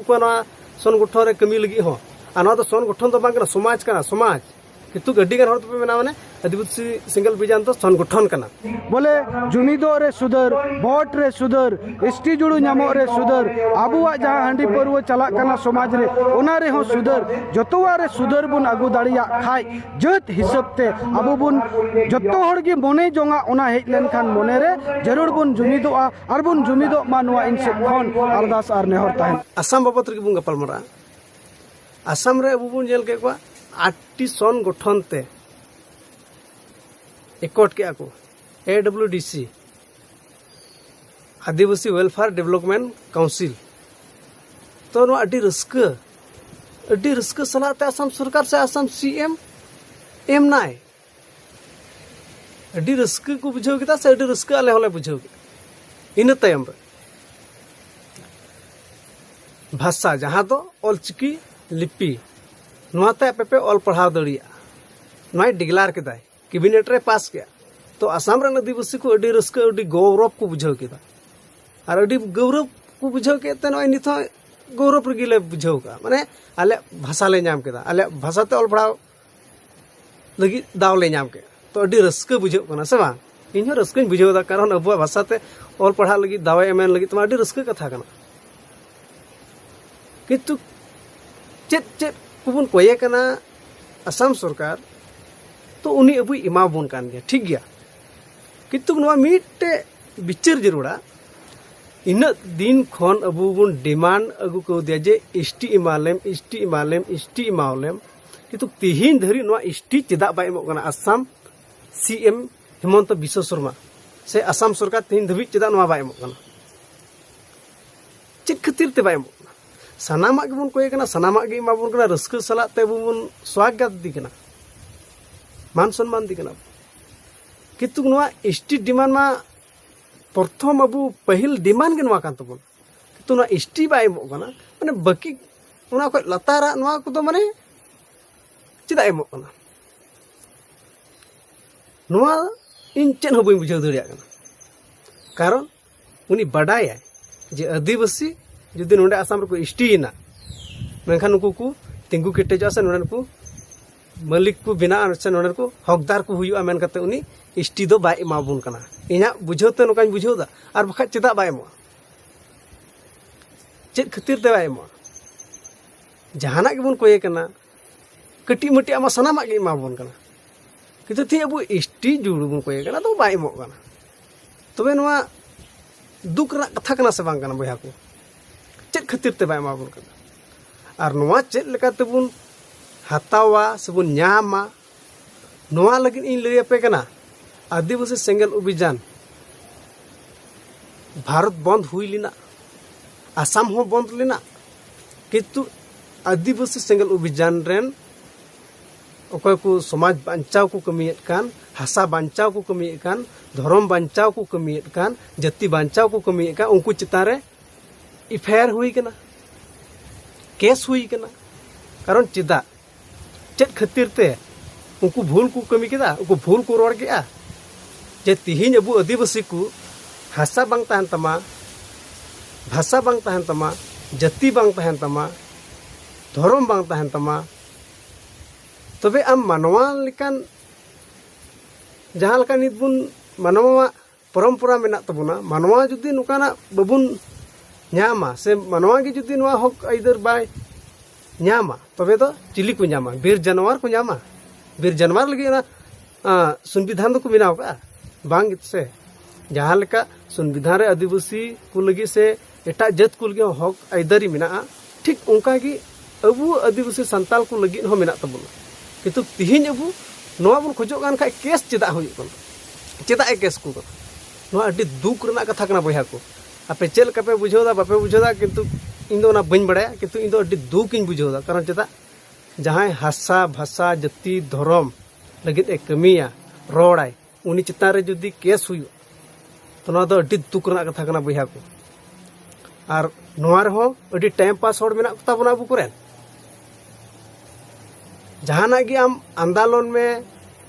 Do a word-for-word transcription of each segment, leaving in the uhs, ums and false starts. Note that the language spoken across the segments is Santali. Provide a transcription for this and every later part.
ᱠᱚᱣᱟ ᱱᱚᱣᱟ ᱥᱚᱝᱜᱚᱴᱷᱚᱱ ᱨᱮ ᱠᱟᱹᱢᱤ ᱞᱟᱹᱜᱤᱫ ᱦᱚᱸ᱾ ᱟᱨ ᱱᱚᱣᱟ ᱫᱚ ᱥᱚᱝᱜᱚᱴᱷᱚᱱ ᱫᱚ ᱵᱟᱝ ᱠᱟᱱᱟ, ᱥᱚᱢᱟᱡᱽ ᱠᱟᱱᱟ, ᱥᱚᱢᱟᱡᱽ᱾ ᱠᱤᱱᱛᱩ ᱟᱹᱰᱤ ᱜᱟᱱ ᱦᱚᱲ ᱫᱚᱯᱮ ᱢᱮᱱᱟ ᱢᱟᱱᱮ ᱟᱹᱫᱤᱵᱟᱹᱥᱤ ᱥᱮᱸᱜᱮᱞ ᱵᱷᱮᱡᱟᱱ ᱫᱚ ᱥᱚᱝᱜᱚᱴᱷᱚᱱ ᱠᱟᱱᱟ᱾ ᱵᱚᱞᱮ ᱡᱩᱢᱤᱫᱚᱜ ᱨᱮ ᱥᱩᱫᱷᱟᱹᱨ, ᱵᱷᱳᱴ ᱨᱮ ᱥᱩᱫᱷᱟᱹᱨ, ᱮᱥ ᱴᱤ ᱡᱩᱲᱩ ᱧᱟᱢᱚᱜ ᱨᱮ ᱥᱩᱫᱷᱟᱹᱨ, ᱟᱵᱚᱣᱟᱜ ᱡᱟᱦᱟᱸ ᱦᱟᱺᱰᱤ ᱯᱟᱹᱨᱣᱟᱹ ᱪᱟᱞᱟᱜ ᱠᱟᱱᱟ ᱥᱚᱢᱟᱡᱽ ᱨᱮ, ᱚᱱᱟ ᱨᱮᱦᱚᱸ ᱥᱩᱫᱷᱟᱹᱨ, ᱡᱚᱛᱚᱣᱟᱜ ᱨᱮ ᱥᱩᱫᱷᱟᱹᱨ ᱵᱚᱱ ᱟᱹᱜᱩ ᱫᱟᱲᱮᱭᱟᱜ ᱠᱷᱟᱡ, ᱡᱟᱹᱛ ᱦᱤᱥᱟᱹᱵ ᱛᱮ ᱟᱵᱚ ᱵᱚᱱ ᱡᱚᱛᱚ ᱦᱚᱲ ᱜᱮ ᱢᱚᱱᱮ ᱡᱚᱝᱟ, ᱚᱱᱟ ᱦᱮᱡ ᱞᱮᱱᱠᱷᱟᱱ ᱢᱚᱱᱮ ᱨᱮ ᱡᱟᱹᱨᱩᱲ ᱵᱚᱱ ᱡᱩᱢᱤᱫᱚᱜᱼᱟ ᱟᱨ ᱵᱚᱱ ᱡᱩᱢᱤᱫᱚᱜ ᱢᱟ, ᱱᱚᱣᱟ ᱤᱧ ᱥᱮᱫ ᱠᱷᱚᱱ ᱟᱨᱫᱟᱥ ᱟᱨ ᱱᱮᱦᱚᱨ ᱛᱟᱦᱮᱱ᱾ ᱟᱥᱟᱢ ᱵᱟᱵᱚᱛ ᱨᱮᱜᱮ ᱵᱚᱱ ᱜᱟᱯᱟᱞ ᱢᱟᱨᱟᱜᱼᱟ᱾ ᱟᱥᱟᱢ ᱨᱮ ᱟᱵᱚ ᱵᱚᱱ ᱧᱮᱞ ᱠᱮᱫ ᱠᱚᱣᱟ, ᱟᱴᱴᱤ ᱥᱚᱝᱜᱚᱴᱷᱚᱱ ᱛᱮ ᱮᱠᱚᱴ ᱠᱮᱫᱼᱟ ᱠᱚ, ᱮ ᱰᱟᱵᱞᱤᱭᱩ ᱰᱤ ᱥᱤ, ᱟᱹᱫᱤᱵᱟᱹᱥᱤ ᱣᱮᱞᱯᱷᱮᱭᱟᱨ ᱰᱮᱵᱷᱞᱚᱯᱢᱮᱱᱴ ᱠᱟᱣᱩᱱᱥᱤᱞ᱾ ᱛᱚ ᱱᱚᱣᱟ ᱟᱹᱰᱤ ᱨᱟᱹᱥᱠᱟᱹ, ᱟᱹᱰᱤ ᱨᱟᱹᱥᱠᱟᱹ ᱥᱟᱞᱟᱜ ᱛᱮ ᱟᱥᱟᱢ ᱥᱚᱨᱠᱟᱨ ᱥᱮ ᱟᱥᱟᱢ ᱥᱤ ᱮᱢ ᱮᱢ ᱱᱟᱭ᱾ ᱟᱹᱰᱤ ᱨᱟᱹᱥᱠᱟᱹ ᱠᱚ ᱵᱩᱡᱷᱟᱹᱣ ᱠᱮᱫᱟ ᱥᱮ ᱟᱹᱰᱤ ᱨᱟᱹᱥᱠᱟᱹ ᱟᱞᱮ ᱦᱚᱸᱞᱮ ᱵᱩᱡᱷᱟᱹᱣ ᱠᱮᱫᱟ᱾ ᱤᱱᱟᱹ ᱛᱟᱭᱚᱢ ᱨᱮ ᱵᱷᱟᱥᱟ, ᱡᱟᱦᱟᱸ ᱫᱚ ᱚᱞᱪᱤᱠᱤ ᱞᱤᱯᱤ, ᱱᱚᱣᱟ ᱛᱮ ᱟᱯᱮ ᱯᱮ ᱚᱞ ᱯᱟᱲᱦᱟᱣ ᱫᱟᱲᱮᱭᱟᱜᱼᱟ, ᱱᱚᱣᱟᱭ ᱰᱤᱠᱞᱮᱭᱟᱨ ᱠᱮᱫᱟᱭ, ᱠᱮᱵᱤᱱᱮᱴ ᱨᱮ ᱯᱟᱥ ᱠᱮᱫᱼᱟ᱾ ᱛᱚ ᱟᱥᱟᱢ ᱨᱮᱱ ᱟᱹᱫᱤᱵᱟᱹᱥᱤ ᱠᱚ ᱟᱹᱰᱤ ᱨᱟᱹᱥᱠᱟᱹ, ᱟᱹᱰᱤ ᱜᱚᱨᱚᱵᱽ ᱠᱚ ᱵᱩᱡᱷᱟᱹᱣ ᱠᱮᱫᱟ᱾ ᱟᱨ ᱟᱹᱰᱤ ᱜᱚᱨᱚᱵᱽ ᱠᱚ ᱵᱩᱡᱷᱟᱹᱣ ᱠᱮᱫ ᱛᱮ ᱱᱚᱜᱼᱚᱭ ᱱᱤᱛ ᱦᱚᱸ ᱜᱚᱨᱚᱵᱽ ᱨᱮᱜᱮ ᱞᱮ ᱵᱩᱡᱷᱟᱹᱣ ᱠᱟᱜᱼᱟ᱾ ᱢᱟᱱᱮ ᱟᱞᱮᱭᱟᱜ ᱵᱷᱟᱥᱟ ᱞᱮ ᱧᱟᱢ ᱠᱮᱫᱟ, ᱟᱞᱮᱭᱟᱜ ᱵᱷᱟᱥᱟ ᱛᱮ ᱚᱞ ᱯᱟᱲᱦᱟᱣ ᱞᱟᱹᱜᱤᱫ ᱫᱟᱣ ᱞᱮ ᱧᱟᱢ ᱠᱮᱫᱼᱟ᱾ ᱛᱚ ᱟᱹᱰᱤ ᱨᱟᱹᱥᱠᱟᱹ ᱵᱩᱡᱷᱟᱹᱜ ᱠᱟᱱᱟ, ᱥᱮ ᱵᱟᱝ? ᱤᱧ ᱦᱚᱸ ᱨᱟᱹᱥᱠᱟᱹᱧ ᱵᱩᱡᱷᱟᱹᱣ ᱮᱫᱟ, ᱠᱟᱨᱚᱱ ᱟᱵᱚᱣᱟᱜ ᱵᱷᱟᱥᱟ ᱛᱮ ᱚᱞ ᱯᱟᱲᱦᱟᱜ ᱞᱟᱹᱜᱤᱫ ᱫᱟᱣᱮ ᱮᱢᱮᱱ ᱞᱟᱹᱜᱤᱫ ᱛᱮᱢᱟ ᱟᱹᱰᱤ ᱨᱟᱹᱥᱠᱟᱹ ᱠᱟᱛᱷᱟ ᱠᱟᱱᱟ᱾ ᱠᱤᱱᱛᱩ ᱪᱮᱫ ᱪᱮᱫ ᱠᱚᱵᱚᱱ ᱠᱚᱭᱮ ᱠᱟᱱᱟ ᱟᱥᱟᱢ ᱥᱚᱨᱠᱟᱨ, ᱛᱚ ᱩᱱᱤ ᱟᱵᱚᱭ ᱮᱢᱟ ᱵᱚᱱ ᱠᱟᱱ ᱜᱮᱭᱟ, ᱴᱷᱤᱠ ᱜᱮᱭᱟ᱾ ᱠᱤᱱᱛᱩ ᱱᱚᱣᱟ ᱢᱤᱫᱴᱮᱡ ᱵᱤᱪᱟᱹᱨ ᱡᱟᱹᱨᱩᱲᱟ᱾ ᱤᱱᱟᱹᱜ ᱫᱤᱱ ᱠᱷᱚᱱ ᱟᱵᱚ ᱵᱚᱱ ᱰᱤᱢᱟᱱᱰ ᱟᱹᱜᱩ ᱠᱟᱣᱫᱮᱭᱟ ᱡᱮ ᱮᱥ ᱴᱤ ᱮᱢᱟᱞᱮᱢ, ᱮᱥ ᱴᱤ ᱮᱢᱟᱞᱮᱢ, ᱮᱥ ᱴᱤ ᱮᱢᱟᱣᱟᱞᱮᱢ, ᱠᱤᱱᱛᱩ ᱛᱮᱦᱮᱧ ᱫᱷᱟᱹᱨᱤᱡ ᱱᱚᱣᱟ ᱮᱥ ᱴᱤ ᱪᱮᱫᱟᱜ ᱵᱟᱭ ᱮᱢᱚᱜ ᱠᱟᱱᱟ ᱟᱥᱟᱢ ᱥᱤ ᱮᱢ ᱦᱤᱢᱚᱱᱛᱚ ᱵᱤᱥᱥᱚ ᱥᱚᱨᱢᱟ? ᱥᱮ ᱟᱥᱟᱢ ᱥᱚᱨᱠᱟᱨ ᱛᱮᱦᱮᱧ ᱫᱷᱟᱹᱵᱤᱡ ᱪᱮᱫᱟᱜ ᱱᱚᱣᱟ ᱵᱟᱭ ᱮᱢᱚᱜ ᱠᱟᱱᱟ? ᱪᱮᱫ ᱠᱷᱟᱹᱛᱤᱨ ᱛᱮ ᱵᱟᱭ ᱮᱢᱚᱜ ᱠᱟᱱᱟ? ᱥᱟᱱᱟᱢᱟᱜ ᱜᱮᱵᱚᱱ ᱠᱚᱭᱮ ᱠᱟᱱᱟ, ᱥᱟᱱᱟᱢᱟᱜ ᱜᱮ ᱮᱢᱟ ᱵᱚᱱ ᱠᱟᱱᱟ, ᱨᱟᱹᱥᱠᱟᱹ ᱥᱟᱞᱟᱜ ᱛᱮ ᱟᱵᱚ ᱵᱚᱱ ᱥᱣᱟᱜᱟᱛ ᱫᱤ ᱠᱟᱱᱟ, ᱢᱟᱱ ᱥᱚᱱᱢᱟᱱ ᱫᱤ ᱠᱟᱱᱟ᱾ ᱠᱤᱱᱛᱩ ᱱᱚᱣᱟ ᱮᱥ ᱴᱤ ᱰᱤᱢᱟᱱᱰ ᱢᱟ ᱯᱨᱚᱛᱷᱚᱢ ᱟᱵᱚ ᱯᱟᱹᱦᱤᱞ ᱰᱤᱢᱟᱱᱰ ᱜᱮ ᱱᱚᱣᱟ ᱠᱟᱱ ᱛᱟᱵᱚᱱᱟ᱾ ᱠᱤᱱᱛᱩ ᱱᱚᱣᱟ ᱮᱥ ᱴᱤ ᱵᱟᱭ ᱮᱢᱚᱜ ᱠᱟᱱᱟ, ᱢᱟᱱᱮ ᱵᱟᱹᱠᱤ ᱚᱱᱟ ᱠᱷᱚᱡ ᱞᱟᱛᱟᱨᱟᱜ ᱱᱚᱣᱟ ᱠᱚᱫᱚ ᱢᱟᱱᱮ ᱪᱮᱫᱟᱜ ᱮᱢᱚᱜ ᱠᱟᱱᱟ? ᱱᱚᱣᱟ ᱤᱧ ᱪᱮᱫ ᱦᱚᱸ ᱵᱟᱹᱧ ᱵᱩᱡᱷᱟᱹᱣ ᱫᱟᱲᱮᱭᱟᱜ ᱠᱟᱱᱟ᱾ ᱠᱟᱨᱚᱱ ᱩᱱᱤ ᱵᱟᱰᱟᱭᱟᱭ ᱡᱮ ᱟᱹᱫᱤᱵᱟᱹᱥᱤ ᱡᱩᱫᱤ ᱱᱚᱰᱮ ᱟᱥᱟᱢ ᱨᱮᱠᱚ ᱮᱥᱴᱤᱭᱮᱱᱟ, ᱢᱮᱱᱠᱷᱟᱱ ᱱᱩᱠᱩ ᱠᱚ ᱛᱤᱸᱜᱩ ᱠᱮᱴᱮᱡᱚᱜᱼᱟ ᱥᱮ ᱱᱚᱰᱮᱱ ᱠᱚ ᱢᱟᱹᱞᱤᱠ ᱠᱚ ᱵᱮᱱᱟᱜᱼᱟ ᱥᱮ ᱱᱚᱰᱮᱱ ᱠᱚ ᱦᱚᱠᱫᱟᱨ ᱠᱚ ᱦᱩᱭᱩᱜᱼᱟ ᱢᱮᱱ ᱠᱟᱛᱮ ᱩᱱᱤ ᱮᱥᱴᱤ ᱫᱚ ᱵᱟᱭ ᱮᱢᱟᱵᱚᱱ ᱠᱟᱱᱟ᱾ ᱤᱧᱟᱹᱜ ᱵᱩᱡᱷᱟᱹᱣ ᱛᱮ ᱱᱚᱝᱠᱟᱧ ᱵᱩᱡᱷᱟᱹᱣ ᱮᱫᱟ᱾ ᱟᱨ ᱵᱟᱠᱷᱟᱡ ᱪᱮᱫᱟᱜ ᱵᱟᱭ ᱮᱢᱚᱜᱼᱟ? ᱪᱮᱫ ᱠᱷᱟᱹᱛᱤᱨ ᱛᱮ ᱵᱟᱭ ᱮᱢᱚᱜᱼᱟ? ᱡᱟᱦᱟᱱᱟᱜ ᱜᱮᱵᱚᱱ ᱠᱚᱭᱮ ᱠᱟᱱᱟ, ᱠᱟᱹᱴᱤᱡ ᱢᱟᱹᱴᱤᱡ ᱟᱢᱟᱜ ᱥᱟᱱᱟᱢᱟᱜ ᱜᱮ ᱮᱢᱟᱵᱚᱱ ᱠᱟᱱᱟ, ᱠᱤᱱᱛᱩ ᱛᱮᱦᱮᱧ ᱟᱵᱚ ᱮᱥᱴᱤ ᱡᱩᱲᱩ ᱵᱚᱱ ᱠᱚᱭᱮ ᱠᱟᱱᱟ, ᱫᱚ ᱵᱟᱭ ᱮᱢᱚᱜ ᱠᱟᱱᱟ᱾ ᱛᱚᱵᱮ ᱱᱚᱣᱟ ᱫᱩᱠ ᱨᱮᱱᱟᱜ ᱠᱟᱛᱷᱟ ᱠᱟᱱᱟ ᱥᱮ ᱵᱟᱝ ᱠᱟᱱᱟ ᱵᱚᱭᱦᱟ ᱠᱚ? ᱪᱮᱫ ᱠᱷᱟᱹᱛᱤᱨ ᱛᱮ ᱵᱟᱭ ᱮᱢᱟᱵᱚᱱ ᱠᱟᱱᱟ? ᱟᱨ ᱱᱚᱣᱟ ᱪᱮᱫ ᱞᱮᱠᱟ ᱛᱮᱵᱚᱱ ᱦᱟᱛᱟᱣᱟ ᱥᱮᱵᱚᱱ ᱧᱟᱢᱟ, ᱱᱚᱣᱟ ᱞᱟᱹᱜᱤᱫ ᱤᱧ ᱞᱟᱹᱭ ᱟᱯᱮ ᱠᱟᱱᱟ᱾ ᱟᱹᱫᱤᱵᱟᱹᱥᱤ ᱥᱮᱸᱜᱮᱞ ᱚᱵᱷᱤᱡᱟᱱ ᱵᱷᱟᱨᱚᱛ ᱵᱚᱱᱫ ᱦᱩᱭ ᱞᱮᱱᱟ, ᱟᱥᱟᱢ ᱦᱚᱸ ᱵᱚᱱᱫ ᱞᱮᱱᱟ, ᱠᱤᱱᱛᱩ ᱟᱹᱫᱤᱵᱟᱹᱥᱤ ᱥᱮᱸᱜᱮᱞ ᱚᱵᱷᱤᱡᱟᱱ ᱨᱮᱱ ᱚᱠᱚᱭ ᱠᱚ ᱥᱚᱢᱟᱡᱽ ᱵᱟᱧᱪᱟᱣ ᱠᱚ ᱠᱟᱹᱢᱤᱭᱮᱫ ᱠᱟᱱ, ᱦᱟᱥᱟ ᱵᱟᱧᱪᱟᱣ ᱠᱚ ᱠᱟᱹᱢᱤᱭᱮᱫ ᱠᱟᱱ, ᱫᱷᱚᱨᱚᱢ ᱵᱟᱧᱪᱟᱣ ᱠᱚ ᱠᱟᱹᱢᱤᱭᱮᱫ ᱠᱟᱱ, ᱡᱟᱹᱛᱤ ᱵᱟᱧᱪᱟᱣ ᱠᱚ ᱠᱟᱹᱢᱤᱭᱮᱫ ᱠᱟᱱ, ᱩᱱᱠᱩ ᱪᱮᱛᱟᱱ ᱨᱮ ᱮᱯᱷ ᱟᱭ ᱟᱨ ᱦᱩᱭ ᱠᱟᱱᱟ, ᱠᱮᱥ ᱦᱩᱭ ᱠᱟᱱᱟ᱾ ᱠᱟᱨᱚᱱ ᱪᱮᱫᱟᱜ? ᱪᱮᱫ ᱠᱷᱟᱹᱛᱤᱨ ᱛᱮ? ᱩᱱᱠᱩ ᱵᱷᱩᱞ ᱠᱚ ᱠᱟᱹᱢᱤ ᱠᱮᱫᱟ, ᱩᱱᱠᱩ ᱵᱷᱩᱞ ᱠᱚ ᱨᱚᱲ ᱠᱮᱫᱟ᱾ ᱡᱮ ᱛᱤᱦᱤᱧ ᱟᱵᱚ ᱟᱹᱫᱤᱵᱟᱹᱥᱤ ᱠᱚ ᱦᱟᱥᱟ ᱵᱟᱝ ᱛᱟᱦᱮᱱ ᱛᱟᱢᱟ, ᱵᱷᱟᱥᱟ ᱵᱟᱝ ᱛᱟᱦᱮᱱ ᱛᱟᱢᱟ, ᱡᱟᱹᱛᱤ ᱵᱟᱝ ᱛᱟᱦᱮᱱ ᱛᱟᱢᱟ, ᱫᱷᱚᱨᱚᱢ ᱵᱟᱝ ᱛᱟᱦᱮᱱ ᱛᱟᱢᱟ, ᱛᱚᱵᱮ ᱟᱢ ᱢᱟᱱᱣᱟ ᱞᱮᱠᱟᱱ, ᱡᱟᱦᱟᱸ ᱞᱮᱠᱟ ᱱᱤᱛ ᱵᱚᱱ ᱢᱟᱱᱣᱟᱣᱟᱜ ᱯᱚᱨᱚᱢᱯᱚᱨᱟ ᱢᱮᱱᱟᱜ ᱛᱟᱵᱚᱱᱟ, ᱢᱟᱱᱣᱟ ᱡᱩᱫᱤ ᱱᱚᱝᱠᱟᱱᱟᱜ ᱵᱟᱵᱚᱱ ᱧᱟᱢᱟ ᱥᱮ ᱢᱟᱱᱣᱟ ᱜᱮ ᱡᱩᱫᱤ ᱱᱚᱣᱟ ᱦᱚᱠ ᱟᱹᱭᱫᱟᱹᱨ ᱵᱟᱭ ᱧᱟᱢᱟ, ᱛᱚᱵᱮ ᱫᱚ ᱪᱤᱞᱤ ᱠᱚ ᱧᱟᱢᱟ? ᱵᱤᱨ ᱡᱟᱱᱣᱟᱨ ᱠᱚ ᱧᱟᱢᱟ? ᱵᱤᱨ ᱡᱟᱱᱣᱟᱨ ᱞᱟᱹᱜᱤᱫ ᱚᱱᱟ, ᱟᱸ, ᱥᱚᱝᱵᱤᱫᱷᱟᱱ ᱫᱚᱠᱚ ᱵᱮᱱᱟᱣ ᱠᱟᱜᱼᱟ? ᱵᱟᱝ ᱜᱮ ᱥᱮ᱾ ᱡᱟᱦᱟᱸ ᱞᱮᱠᱟ ᱥᱚᱝᱵᱤᱫᱷᱟᱱ ᱨᱮ ᱟᱹᱫᱤᱵᱟᱹᱥᱤ ᱠᱚ ᱞᱟᱹᱜᱤᱫ ᱥᱮ ᱮᱴᱟᱜ ᱡᱟᱹᱛ ᱠᱚ ᱞᱟᱹᱜᱤᱫ ᱦᱚᱸ ᱦᱚᱠ ᱟᱹᱭᱫᱟᱹᱨᱤ ᱢᱮᱱᱟᱜᱼᱟ, ᱴᱷᱤᱠ ᱚᱱᱠᱟ ᱜᱮ ᱟᱵᱚ ᱟᱹᱫᱤᱵᱟᱹᱥᱤ ᱥᱟᱱᱛᱟᱞ ᱠᱚ ᱞᱟᱹᱜᱤᱫ ᱦᱚᱸ ᱢᱮᱱᱟᱜ ᱛᱟᱵᱚᱱᱟ᱾ ᱠᱤᱱᱛᱩ ᱛᱤᱦᱤᱧ ᱟᱵᱚ ᱱᱚᱣᱟ ᱵᱚᱱ ᱠᱷᱚᱡᱚᱜ ᱠᱟᱱ ᱠᱷᱟᱡ ᱠᱮᱥ ᱪᱮᱫᱟᱜ ᱦᱩᱭᱩᱜ ᱠᱟᱱᱟ? ᱪᱮᱫᱟᱜ ᱮ ᱠᱮᱥ ᱠᱚ ᱠᱟᱱᱟ? ᱱᱚᱣᱟ ᱟᱹᱰᱤ ᱫᱩᱠ ᱨᱮᱱᱟᱜ ᱠᱟᱛᱷᱟ ᱠᱟᱱᱟ ᱵᱚᱭᱦᱟ ᱠᱚ᱾ ᱟᱯᱮ ᱪᱮᱫ ᱞᱮᱠᱟ ᱯᱮ ᱵᱩᱡᱷᱟᱹᱣ ᱫᱟ ᱵᱟᱯᱮ ᱵᱩᱡᱷᱟᱹᱣ ᱫᱟ, ᱠᱤᱱᱛᱩ ᱤᱧ ᱫᱚ ᱚᱱᱟ ᱵᱟᱹᱧ ᱵᱟᱲᱟᱭᱟ, ᱠᱤᱱᱛᱩ ᱤᱧ ᱫᱚ ᱟᱹᱰᱤ ᱫᱩᱠ ᱤᱧ ᱵᱩᱡᱷᱟᱹᱣ ᱫᱟ᱾ ᱠᱟᱨᱚᱱ ᱪᱮᱫᱟᱜ? ᱡᱟᱦᱟᱸᱭ ᱦᱟᱥᱟ, ᱵᱷᱟᱥᱟ, ᱡᱟᱹᱛᱤ, ᱫᱷᱚᱨᱚᱢ ᱞᱟᱹᱜᱤᱫ ᱮ ᱠᱟᱹᱢᱤᱭᱟ, ᱨᱚᱲᱟᱭ, ᱩᱱᱤ ᱪᱮᱛᱟᱱ ᱨᱮ ᱡᱩᱫᱤ ᱠᱮᱥ ᱦᱩᱭᱩᱜᱼᱟ, ᱛᱚ ᱱᱚᱣᱟ ᱫᱚ ᱟᱹᱰᱤ ᱫᱩᱠ ᱨᱮᱱᱟᱜ ᱠᱟᱛᱷᱟ ᱠᱟᱱᱟ ᱵᱚᱭᱦᱟ ᱠᱚ᱾ ᱟᱨ ᱱᱚᱣᱟ ᱨᱮᱦᱚᱸ ᱟᱹᱰᱤ ᱴᱟᱭᱤᱢ ᱯᱟᱥ ᱦᱚᱲ ᱢᱮᱱᱟᱜ ᱠᱚᱛᱟ ᱵᱚᱱᱟ ᱟᱵᱚ ᱠᱚᱨᱮᱱ᱾ ᱡᱟᱦᱟᱱᱟᱜ ᱜᱮ ᱟᱢ ᱟᱱᱫᱟᱞᱚᱱ ᱢᱮ,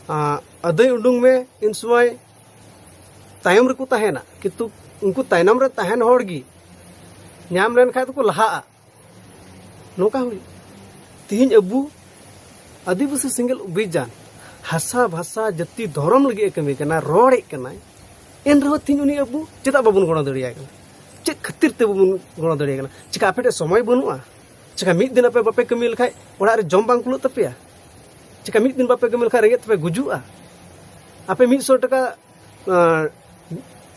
ᱟᱸ, ᱟᱹᱫᱟᱹᱭ ᱩᱰᱩᱝ ᱢᱮ, ᱤᱱ ᱥᱚᱢᱚᱭ ᱛᱟᱭᱚᱢ ᱨᱮᱠᱚ ᱛᱟᱦᱮᱱᱟ᱾ ᱠᱤᱱᱛᱩ ᱩᱱᱠᱩ ᱛᱟᱭᱱᱚᱢ ᱨᱮ ᱛᱟᱦᱮᱱ ᱦᱚᱲ ᱜᱮ ᱧᱟᱢ ᱞᱮᱱᱠᱷᱟᱱ ᱫᱚᱠᱚ ᱞᱟᱦᱟᱜᱼᱟ᱾ ᱱᱚᱝᱠᱟ ᱦᱩᱭᱩᱜ᱾ ᱛᱤᱦᱤᱧ ᱟᱵᱚ ᱟᱹᱫᱤᱵᱟᱹᱥᱤ ᱥᱮᱸᱜᱮᱞ ᱚᱵᱷᱤᱡᱟᱱ ᱦᱟᱥᱟ, ᱵᱷᱟᱥᱟ, ᱡᱟᱹᱛᱤ, ᱫᱷᱚᱨᱚᱢ ᱞᱟᱹᱜᱤᱫ ᱮ ᱠᱟᱹᱢᱤ ᱠᱟᱱᱟ, ᱨᱚᱲᱮᱫ ᱠᱟᱱᱟᱭ, ᱮᱱ ᱨᱮᱦᱚᱸ ᱛᱤᱦᱤᱧ ᱩᱱᱤ ᱟᱵᱚ ᱪᱮᱫᱟᱜ ᱵᱟᱵᱚᱱ ᱜᱚᱲᱚ ᱫᱟᱲᱮᱭᱟᱭ ᱠᱟᱱᱟ? ᱪᱮᱫ ᱠᱷᱟᱹᱛᱤᱨ ᱛᱮ ᱵᱟᱵᱚᱱ ᱜᱚᱲᱚ ᱫᱟᱲᱮᱭᱟᱭ ᱠᱟᱱᱟ? ᱪᱮᱠᱟ ᱟᱯᱮ ᱴᱷᱮᱱ ᱥᱚᱢᱚᱭ ᱵᱟᱹᱱᱩᱜᱼᱟ? ᱪᱮᱠᱟ ᱢᱤᱫ ᱫᱤᱱ ᱟᱯᱮ ᱵᱟᱯᱮ ᱠᱟᱹᱢᱤ ᱞᱮᱠᱷᱟᱡ ᱚᱲᱟᱜ ᱨᱮ ᱡᱚᱢ ᱵᱟᱝ ᱠᱩᱞᱟᱹᱜ ᱛᱟᱯᱮᱭᱟ? ᱪᱮᱠᱟ ᱢᱤᱫ ᱫᱤᱱ ᱵᱟᱯᱮ ᱠᱟᱹᱢᱤ ᱞᱮᱠᱷᱟᱡ ᱨᱮᱸᱜᱮᱡ ᱛᱮᱯᱮ ᱜᱩᱡᱩᱜᱼᱟ? ᱟᱯᱮ ᱢᱤᱫ ᱥᱚ ᱴᱟᱠᱟ, ᱟᱸ,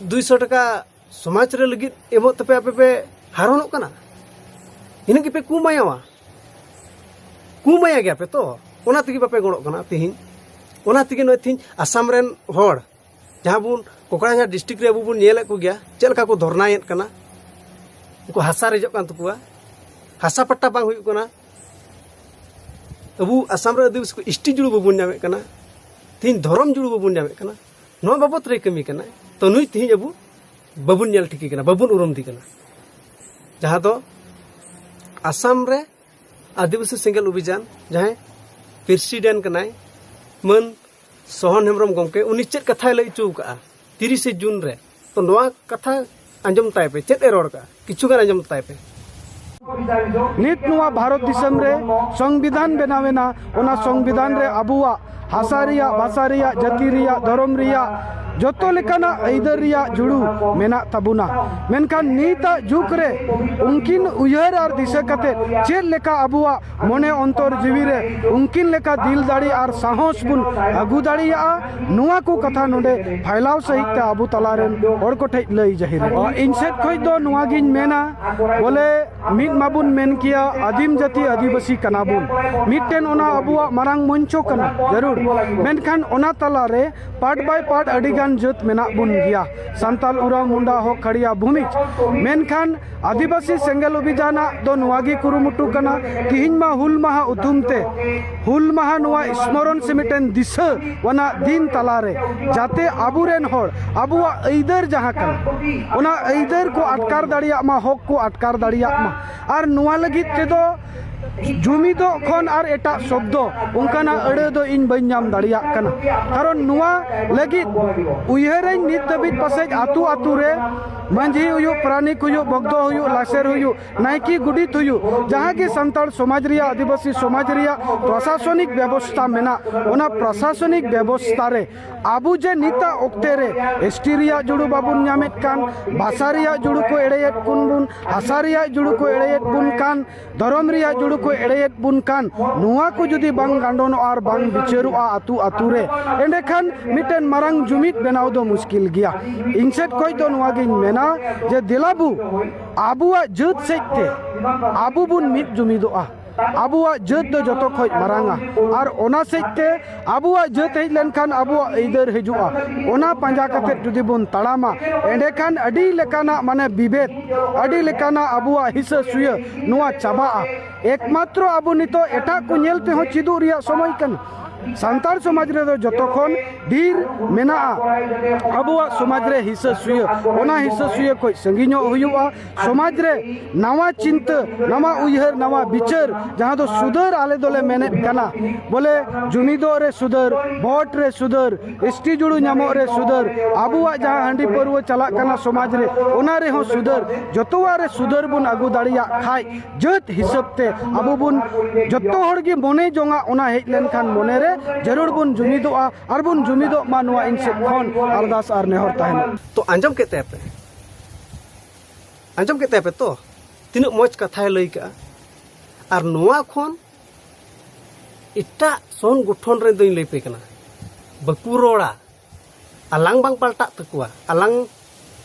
ᱫᱩᱭ ᱥᱚ ᱴᱟᱠᱟ ᱥᱚᱢᱟᱡᱽ ᱨᱮ ᱞᱟᱹᱜᱤᱫ ᱮᱢᱚᱜ ᱛᱮᱯᱮ ᱟᱯᱮ ᱯᱮ ᱦᱟᱨᱚᱱᱚᱜ ᱠᱟᱱᱟ, ᱤᱱᱟᱹᱜ ᱜᱮᱯᱮ ᱠᱩᱢᱟᱭᱟᱣᱟ, ᱠᱩᱢᱟᱭᱟ ᱜᱮᱭᱟ ᱯᱮ ᱛᱚ, ᱚᱱᱟ ᱛᱮᱜᱮ ᱵᱟᱯᱮ ᱜᱚᱲᱚᱜ ᱠᱟᱱᱟ ᱛᱤᱦᱤᱧ᱾ ᱚᱱᱟ ᱛᱮᱜᱮ ᱱᱚᱜᱼᱚᱭ ᱛᱤᱦᱤᱧ ᱟᱥᱟᱢ ᱨᱮᱱ ᱦᱚᱲ ᱡᱟᱦᱟᱸ ᱵᱚᱱ ᱠᱚᱠᱲᱟᱡᱟᱦᱟᱸ ᱰᱤᱥᱴᱨᱤᱠᱴ ᱨᱮ ᱟᱵᱚ ᱵᱚᱱ ᱧᱮᱞᱮᱫ ᱠᱚᱜᱮᱭᱟ ᱪᱮᱫ ᱞᱮᱠᱟ ᱠᱚ ᱫᱷᱚᱨᱱᱟᱭᱮᱫ ᱠᱟᱱᱟ, ᱩᱱᱠᱩ ᱦᱟᱥᱟ ᱨᱮᱡᱚᱜ ᱠᱟᱱ ᱛᱟᱠᱚᱣᱟ, ᱦᱟᱥᱟ ᱯᱟᱴᱴᱟ ᱵᱟᱝ ᱦᱩᱭᱩᱜ ᱠᱟᱱᱟ᱾ ᱟᱵᱚ ᱟᱥᱟᱢ ᱨᱮ ᱟᱹᱫᱤᱵᱟᱹᱥᱤ ᱠᱚ ᱮᱥ ᱴᱤ ᱡᱩᱲᱩ ᱵᱟᱵᱚᱱ ᱧᱟᱢᱮᱫ ᱠᱟᱱᱟ, ᱛᱤᱦᱤᱧ ᱫᱷᱚᱨᱚᱢ ᱡᱩᱲᱩ ᱵᱟᱵᱚᱱ ᱧᱟᱢᱮᱫ ᱠᱟᱱᱟ, ᱱᱚᱣᱟ ᱵᱟᱵᱚᱛ ᱨᱮ ᱠᱟᱹᱢᱤ ᱠᱟᱱᱟᱭ᱾ ᱛᱚ ᱱᱩᱭ ᱛᱤᱦᱤᱧ ᱟᱵᱚ ᱵᱟᱵᱚᱱ ᱧᱮᱞ ᱴᱷᱤᱠᱮ ᱠᱟᱱᱟ, ᱵᱟᱵᱚᱱ ᱩᱨᱩᱢ ᱫᱮ ᱠᱟᱱᱟ᱾ ᱡᱟᱦᱟᱸ ᱫᱚ ᱟᱥᱟᱢ ᱨᱮ ᱟᱹᱫᱤᱵᱟᱹᱥᱤ ᱥᱮᱸᱜᱮᱞ ᱚᱵᱷᱤᱡᱟᱱ ᱡᱟᱦᱟᱸᱭ ᱯᱨᱮᱥᱤᱰᱮᱱᱴ ᱠᱟᱱᱟᱭ ᱢᱟᱹᱱ ᱥᱚᱦᱚᱱ ᱦᱮᱢᱵᱨᱚᱢ ᱜᱚᱢᱠᱮ, ᱩᱱᱤ ᱪᱮᱫ ᱠᱟᱛᱷᱟᱭ ᱞᱟᱹᱭ ᱦᱚᱪᱚ ᱟᱠᱟᱫᱼᱟ ᱛᱤᱨᱤᱥᱮ ᱡᱩᱱ ᱨᱮ? ᱛᱚ ᱱᱚᱣᱟ ᱠᱟᱛᱷᱟ ᱟᱸᱡᱚᱢ ᱛᱟᱭ ᱯᱮ, ᱪᱮᱫ ᱮ ᱨᱚᱲ ᱠᱟᱜᱼᱟ, ᱠᱤᱪᱷᱩ ᱜᱟᱱ ᱟᱸᱡᱚᱢ ᱛᱟᱭ ᱯᱮ᱾ ᱱᱤᱛ ᱱᱚᱣᱟ ᱵᱷᱟᱨᱚᱛ ᱫᱤᱥᱚᱢ ᱨᱮ ᱥᱚᱝᱵᱤᱫᱷᱟᱱ ᱵᱮᱱᱟᱣ ᱮᱱᱟ, ᱚᱱᱟ ᱥᱚᱝᱵᱤᱫᱷᱟᱱ ᱨᱮ ᱟᱵᱚᱣᱟᱜ ᱦᱟᱥᱟ ᱨᱮᱭᱟᱜ, ᱵᱷᱟᱥᱟ ᱨᱮᱭᱟᱜ, ᱡᱟᱹᱛᱤ ᱨᱮᱭᱟᱜ, ᱫᱷᱚᱨᱚᱢ ᱨᱮᱭᱟᱜ, ᱡᱚᱛᱚ ᱞᱮᱠᱟᱱᱟᱜ ᱟᱹᱭᱫᱟᱹᱨ ᱨᱮᱭᱟᱜ ᱡᱩᱲᱩ ᱢᱮᱱᱟᱜ ᱛᱟᱵᱚᱱᱟ᱾ ᱢᱮᱱᱠᱷᱟᱱ ᱱᱤᱛᱟᱜ ᱡᱩᱜᱽ ᱨᱮ ᱩᱱᱠᱤᱱ ᱩᱭᱦᱟᱹᱨ ᱟᱨ ᱫᱤᱥᱟᱹ ᱠᱟᱛᱮ ᱪᱮᱫ ᱞᱮᱠᱟ ᱟᱵᱚᱣᱟᱜ ᱢᱚᱱᱮ ᱚᱱᱛᱚᱨ ᱡᱤᱣᱤ ᱨᱮ ᱩᱱᱠᱤᱱ ᱞᱮᱠᱟ ᱫᱤᱞ ᱫᱟᱲᱮ ᱟᱨ ᱥᱟᱦᱚᱥ ᱵᱚᱱ ᱟᱹᱜᱩ ᱫᱟᱲᱮᱭᱟᱜᱼᱟ, ᱱᱚᱣᱟ ᱠᱚ ᱠᱟᱛᱷᱟ ᱱᱚᱰᱮ ᱯᱷᱟᱭᱞᱟᱣ ᱥᱟᱹᱦᱤᱡ ᱛᱮ ᱟᱵᱚ ᱛᱟᱞᱟᱨᱮᱱ ᱦᱚᱲ ᱠᱚᱴᱷᱮᱡ ᱞᱟᱹᱭ ᱡᱟᱹᱦᱤᱨ᱾ ᱤᱧ ᱥᱮᱫ ᱠᱷᱚᱡ ᱫᱚ ᱱᱚᱣᱟ ᱜᱤᱧ ᱢᱮᱱᱟ, ᱵᱚᱞᱮ ᱢᱤᱫ ᱢᱟᱵᱚᱱ ᱢᱮᱱ ᱠᱮᱭᱟ ᱟᱹᱫᱤᱢ ᱡᱟᱹᱛᱤ ᱟᱹᱫᱤᱵᱟᱹᱥᱤ ᱠᱟᱱᱟ ᱵᱚᱱ, ᱢᱤᱫᱴᱮᱱ ᱚᱱᱟ ᱟᱵᱚᱣᱟᱜ ᱢᱟᱨᱟᱝ ᱢᱚᱧᱪᱚ ᱠᱟᱱᱟ ᱡᱟᱹᱨᱩᱲ, ᱢᱮᱱᱠᱷᱟᱱ ᱚᱱᱟ ᱛᱟᱞᱟᱨᱮ ᱯᱟᱴ ᱵᱟᱭ ᱯᱟᱴ ᱟᱹᱰᱤ ᱜᱟᱱ ᱡᱟᱹᱛ ᱢᱮᱱᱟᱜ ᱵᱚᱱ ᱜᱮᱭᱟ, ᱥᱟᱱᱛᱟᱞ, ᱩᱨᱟᱣ, ᱢᱩᱱᱰᱟ, ᱦᱚᱠ, ᱠᱷᱟᱲᱤᱭᱟ, ᱵᱷᱩᱢᱤᱡᱽ, ᱢᱮᱱᱠᱷᱟᱱ ᱟᱹᱫᱤᱵᱟᱹᱥᱤ ᱥᱮᱸᱜᱮᱞ ᱚᱵᱷᱤᱡᱟᱱᱟᱜ ᱫᱚ ᱱᱚᱣᱟ ᱜᱮ ᱠᱩᱨᱩᱢᱩᱴᱩ ᱠᱟᱱᱟ, ᱛᱤᱦᱤᱧ ᱢᱟ ᱦᱩᱞ ᱢᱟᱦᱟ ᱩᱛᱩᱢ ᱛᱮ ᱦᱩᱞ ᱢᱟᱦᱟ ᱱᱚᱣᱟ ᱥᱢᱚᱨᱚᱱ ᱥᱮ ᱢᱤᱫᱴᱮᱱ ᱫᱤᱥᱟᱹ ᱟᱱᱟᱜ ᱫᱤᱱ ᱛᱟᱞᱟᱨᱮ ᱡᱟᱛᱮ ᱟᱵᱚᱨᱮᱱ ᱦᱚᱲ ᱟᱵᱚᱣᱟᱜ ᱟᱹᱭᱫᱟᱹᱨ ᱡᱟᱦᱟᱸ ᱠᱟᱱᱟ, ᱚᱱᱟ ᱟᱹᱭᱫᱟᱹᱨ ᱠᱚ ᱟᱴᱠᱟᱨ ᱫᱟᱲᱮᱭᱟᱜ ᱢᱟ, ᱦᱚᱠ ᱠᱚ ᱟᱴᱠᱟᱨ ᱫᱟᱲᱮᱭᱟᱜ ᱢᱟ᱾ ᱟᱨ ᱱᱚᱣᱟ ᱞᱟᱹᱜᱤᱫ ᱛᱮᱫᱚ ᱡᱩᱢᱤᱫᱚᱜ ᱠᱷᱚᱱ ᱟᱨ ᱮᱴᱟᱜ ᱥᱚᱵᱫᱚ ᱚᱱᱠᱟᱱᱟᱜ ᱟᱹᱲᱟᱹ ᱫᱚ ᱤᱧ ᱵᱟᱹᱧ ᱧᱟᱢ ᱫᱟᱲᱮᱭᱟᱜ ᱠᱟᱱᱟ᱾ ᱠᱟᱨᱚᱱ ᱱᱚᱣᱟ ᱞᱟᱹᱜᱤᱫ ᱩᱭᱦᱟᱹᱨᱟᱹᱧ ᱱᱤᱛ ᱫᱷᱟᱹᱵᱤᱡ ᱯᱟᱥᱮᱡ ᱟᱹᱛᱩ ᱟᱹᱛᱩ ᱨᱮ ᱢᱟᱹᱡᱷᱤ ᱦᱩᱭᱩᱜ, ᱯᱟᱨᱟᱱᱤᱠ ᱦᱩᱭᱩᱜ, ᱵᱚᱜᱽᱫᱚ ᱦᱩᱭᱩᱜ, ᱞᱟᱥᱮᱨ ᱦᱩᱭᱩᱜ, ᱱᱟᱭᱠᱮ, ᱜᱚᱰᱮᱛ ᱦᱩᱭᱩᱜ, ᱡᱟᱦᱟᱸ ᱜᱮ ᱥᱟᱱᱛᱟᱲ ᱥᱚᱢᱟᱡᱽ ᱨᱮᱭᱟᱜ, ᱟᱹᱫᱤᱵᱟᱹᱥᱤ ᱥᱚᱢᱟᱡᱽ ᱨᱮᱭᱟᱜ ᱯᱨᱚᱥᱟᱥᱚᱱᱤᱠ ᱵᱮᱵᱚᱥᱛᱟ ᱢᱮᱱᱟᱜ, ᱚᱱᱟ ᱯᱨᱚᱥᱟᱥᱚᱱᱤᱠ ᱵᱮᱵᱚᱥᱛᱟ ᱨᱮ ᱟᱵᱚ ᱡᱮ ᱱᱤᱛᱟᱜ ᱚᱠᱛᱮ ᱨᱮ ᱮᱥ ᱴᱤ ᱨᱮᱭᱟᱜ ᱡᱩᱲᱩ ᱵᱟᱵᱚᱱ ᱧᱟᱢᱮᱫ ᱠᱟᱱ, ᱵᱷᱟᱥᱟ ᱨᱮᱭᱟᱜ ᱡᱩᱲᱩ ᱠᱚ ᱮᱲᱮᱭᱮᱫ ᱠᱩᱱ ᱵᱚᱱ, ᱦᱟᱥᱟ ᱨᱮᱭᱟᱜ ᱡᱩᱲᱩ ᱠᱚ ᱮᱲᱮᱭᱮᱫ ᱵᱚᱱ ᱠᱟᱱ, ᱫᱷᱚᱨᱚᱢ ᱨᱮᱭᱟᱜ ᱡᱩᱲᱩ ᱠᱚ ᱮᱲᱮᱭᱮᱫ ᱵᱚᱱ ᱠᱟᱱ, ᱱᱚᱣᱟ ᱠᱚ ᱡᱩᱫᱤ ᱵᱟᱝ ᱜᱟᱱᱰᱚᱱᱚᱜᱼᱟ ᱟᱨ ᱵᱟᱝ ᱵᱤᱪᱟᱹᱨᱚᱜᱼᱟ ᱟᱹᱛᱩ ᱟᱹᱛᱩ ᱨᱮ, ᱮᱸᱰᱮᱠᱷᱟᱱ ᱢᱤᱫᱴᱮᱱ ᱢᱟᱨᱟᱝ ᱡᱩᱢᱤᱫ ᱵᱮᱱᱟᱣ ᱫᱚ ᱢᱩᱥᱠᱤᱞ ᱜᱮᱭᱟ᱾ ᱤᱧ ᱥᱮᱫ ᱠᱷᱚᱱ ᱫᱚ ᱱᱚᱣᱟ ᱜᱤᱧ ᱢᱮᱱᱟ ᱡᱮ ᱫᱮᱞᱟᱵᱚ ᱟᱵᱚᱣᱟᱜ ᱡᱟᱹᱛ ᱥᱮᱫ ᱛᱮ ᱟᱵᱚ ᱵᱚᱱ ᱢᱤᱫ ᱡᱩᱢᱤᱫᱚᱜᱼᱟ᱾ ᱟᱵᱚᱣᱟᱜ ᱡᱟᱹᱛ ᱫᱚ ᱡᱚᱛᱚ ᱠᱷᱚᱱ ᱢᱟᱨᱟᱝᱟ, ᱟᱨ ᱚᱱᱟ ᱥᱮᱫ ᱛᱮ ᱟᱵᱚᱣᱟᱜ ᱡᱟᱹᱛ ᱦᱮᱡ ᱞᱮᱱᱠᱷᱟᱱ ᱟᱵᱚᱣᱟᱜ ᱟᱹᱭᱫᱟᱹᱨ ᱦᱤᱡᱩᱜᱼᱟ᱾ ᱚᱱᱟ ᱯᱟᱸᱡᱟ ᱠᱟᱛᱮ ᱡᱩᱫᱤ ᱵᱚᱱ ᱛᱟᱲᱟᱢᱟ, ᱮᱸᱰᱮᱠᱷᱟᱱ ᱟᱹᱰᱤ ᱞᱮᱠᱟᱱᱟᱜ ᱢᱟᱱᱮ ᱵᱤᱵᱷᱮᱫ, ᱟᱹᱰᱤ ᱞᱮᱠᱟᱱᱟᱜ ᱟᱵᱚᱣᱟᱜ ᱦᱤᱥᱟᱹ ᱥᱩᱭᱟᱹ ᱱᱚᱣᱟ ᱪᱟᱵᱟᱜᱼᱟ᱾ ᱮᱠᱢᱟᱛᱨᱚ ᱟᱵᱚ ᱱᱤᱛᱚᱜ ᱮᱴᱟᱜ ᱠᱚ ᱧᱮᱞ ᱛᱮᱦᱚᱸ ᱪᱮᱫᱚᱜ ᱨᱮᱭᱟᱜ ᱥᱚᱢᱚᱭ ᱠᱟᱱᱟ᱾ ᱥᱟᱱᱛᱟᱲ ᱥᱚᱢᱟᱡᱽ ᱨᱮᱫᱚ ᱡᱚᱛᱚ ᱠᱷᱚᱱ ᱰᱷᱮᱨ ᱢᱮᱱᱟᱜᱼᱟ ᱟᱵᱚᱣᱟᱜ ᱥᱚᱢᱟᱡᱽ ᱨᱮ ᱦᱤᱥᱟᱹ ᱥᱩᱭᱟᱹ᱾ ᱚᱱᱟ ᱦᱤᱥᱟᱹ ᱥᱩᱭᱟᱹ ᱠᱷᱚᱱ ᱥᱟᱺᱜᱤᱧᱚᱜ ᱦᱩᱭᱩᱜᱼᱟ᱾ ᱥᱚᱢᱟᱡᱽ ᱨᱮ ᱱᱟᱣᱟ ᱪᱤᱱᱛᱟᱹ, ᱱᱟᱣᱟ ᱩᱭᱦᱟᱹᱨ, ᱱᱟᱣᱟ ᱵᱤᱪᱟᱹᱨ, ᱡᱟᱦᱟᱸ ᱫᱚ ᱥᱩᱫᱷᱟᱹᱨ ᱟᱞᱮ ᱫᱚᱞᱮ ᱢᱮᱱᱮᱫ ᱠᱟᱱᱟ, ᱵᱚᱞᱮ ᱡᱩᱢᱤᱫᱚᱜ ᱨᱮ ᱥᱩᱫᱷᱟᱹᱨ, ᱵᱷᱳᱴ ᱨᱮ ᱥᱩᱫᱷᱟᱹᱨ, ᱮᱥ ᱴᱤ ᱡᱩᱲᱩ ᱧᱟᱢᱚᱜ ᱨᱮ ᱥᱩᱫᱷᱟᱹᱨ, ᱟᱵᱚᱣᱟᱜ ᱡᱟᱦᱟᱸ ᱦᱟᱺᱰᱤ ᱯᱟᱹᱨᱣᱟᱹ ᱪᱟᱞᱟᱜ ᱠᱟᱱᱟ ᱥᱚᱢᱟᱡᱽ ᱨᱮ, ᱚᱱᱟ ᱨᱮᱦᱚᱸ ᱥᱩᱫᱷᱟᱹᱨ, ᱡᱚᱛᱚᱣᱟᱜ ᱨᱮ ᱥᱩᱫᱷᱟᱹᱨ ᱵᱚᱱ ᱟᱹᱜᱩ ᱫᱟᱲᱮᱭᱟᱜ ᱠᱷᱟᱡ, ᱡᱟᱹᱛ ᱦᱤᱥᱟᱹᱵ ᱛᱮ ᱟᱵᱚ ᱵᱚᱱ ᱡᱚᱛᱚ ᱦᱚᱲ ᱜᱮ ᱢᱚᱱᱮ ᱡᱚᱝᱟ, ᱚᱱᱟ ᱦᱮᱡ ᱞᱮᱱᱠᱷᱟᱱ ᱢᱚᱱᱮ ᱨᱮ ᱡᱟᱹᱨᱩᱲ ᱵᱚᱱ ᱡᱩᱢᱤᱫᱚᱜᱼᱟ ᱟᱨ ᱵᱚᱱ ᱡᱩᱢᱤᱫᱚᱜ ᱢᱟ᱾ ᱱᱚᱣᱟ ᱤᱧ ᱥᱮᱫ ᱠᱷᱚᱱ ᱟᱨᱫᱟᱥ ᱟᱨ ᱱᱮᱦᱚᱨ ᱛᱟᱦᱮᱱᱟ᱾ ᱛᱚ ᱟᱸᱡᱚᱢ ᱠᱮᱫ ᱛᱟᱭᱟ ᱯᱮ, ᱟᱸᱡᱚᱢ ᱠᱮᱫ ᱛᱟᱭᱟ ᱯᱮ ᱛᱚ, ᱛᱤᱱᱟᱹᱜ ᱢᱚᱡᱽ ᱠᱟᱛᱷᱟᱭ ᱞᱟᱹᱭ ᱠᱟᱜᱼᱟ᱾ ᱟᱨ ᱱᱚᱣᱟ ᱠᱷᱚᱱ ᱮᱴᱟᱜ ᱥᱚᱝᱜᱚᱴᱷᱚᱱ ᱨᱮ ᱫᱚᱧ ᱞᱟᱹᱭ ᱯᱮ ᱠᱟᱱᱟ, ᱵᱟᱠᱚ ᱨᱚᱲᱟ᱾ ᱟᱞᱟᱝ ᱵᱟᱝ ᱯᱟᱞᱴᱟᱜ ᱛᱟᱠᱚᱣᱟ, ᱟᱞᱟᱝ